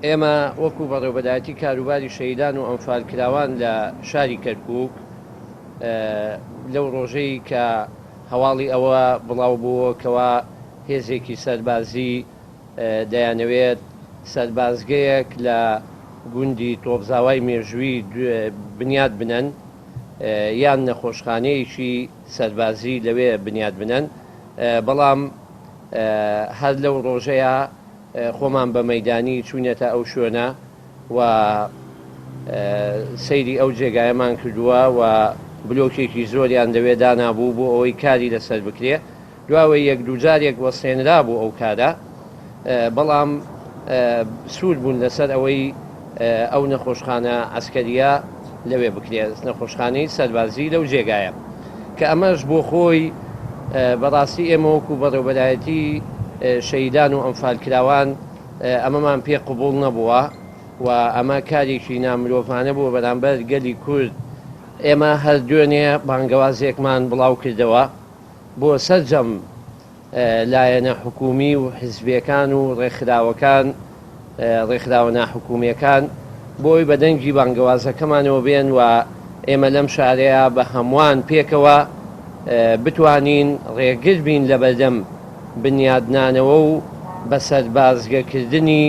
ئێمە وەکو بەڕێوبەرایەتی کاروباری شەهیدان و ئەنفالکراوان لە شاری کەرکوک لەو ڕۆژەی کە هەواڵی ئەوە بڵاو بووە کەوا هێزێکی سەربازی دەیانەوێت سەربازگەیەک لە گوندی تۆپزاوای مێژووی بنیات بنەن یان نەخۆشخانەیەکی سەربازی لەوێ بنیات بنەن، بەڵام هەر لەو ڕۆژەیا خۆمان بە مەیدانی چووینەتە ئەو شوێنە و سەیری ئەو جێگایەمان کردووە و بلۆکێکی زۆریان لەوێ دانابوو بۆ ئەوەی کاری لەسەر بکرێ. دواوەی یەک دووجارێک وەستێنرابوو ئەو کارە، بەڵام سوور بوون لەسەر ئەوەی ئەو نەخۆشخانە عەسکەرییە لەوێ بکرێت، نەخۆشخانەی سەربازی لەو جێگایە، کە ئەمەش بۆ خۆی بەڕاستی ئێمە وەکو بەڕێوبەرایەتی شەهیدان و ئەنفالکراوان ئەمەمان پێ قبوڵ نەبووە و ئەمە کارێکی نامرۆڤانە بووە بەرامبەر گەلی کورد. ئێمە هەر دوێنێ بانگەوازێکمان بڵاوکردەوە بۆ سەرجەم لایەنە حکوومی و حیزبییەکان و ڕێکخراوەکان، ڕێکخراوە ناحکوومییەکان بۆ ئەوەی بە دەنگی بانگەوازەکەمانەوە بێن و ئێمە لەم شارەیا بە هەمووان پێکەوە بتوانین ڕێگر بین لە بەردەم بنیادنانەوە و بە سەربازگەکردنی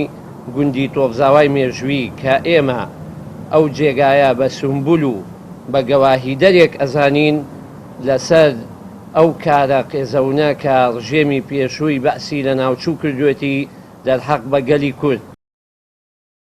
گوندی تۆپزاوای مێژووی کە ئێمە ئەو جێگایە بە سومبول و بە گەواهیدەرێک ئەزانین لەسەر ئەو کارە قێزەونە کە ڕژێمی پێشووی بەعسی لەناوچوو کردوێتی دەرحەق بە گەلی کورد.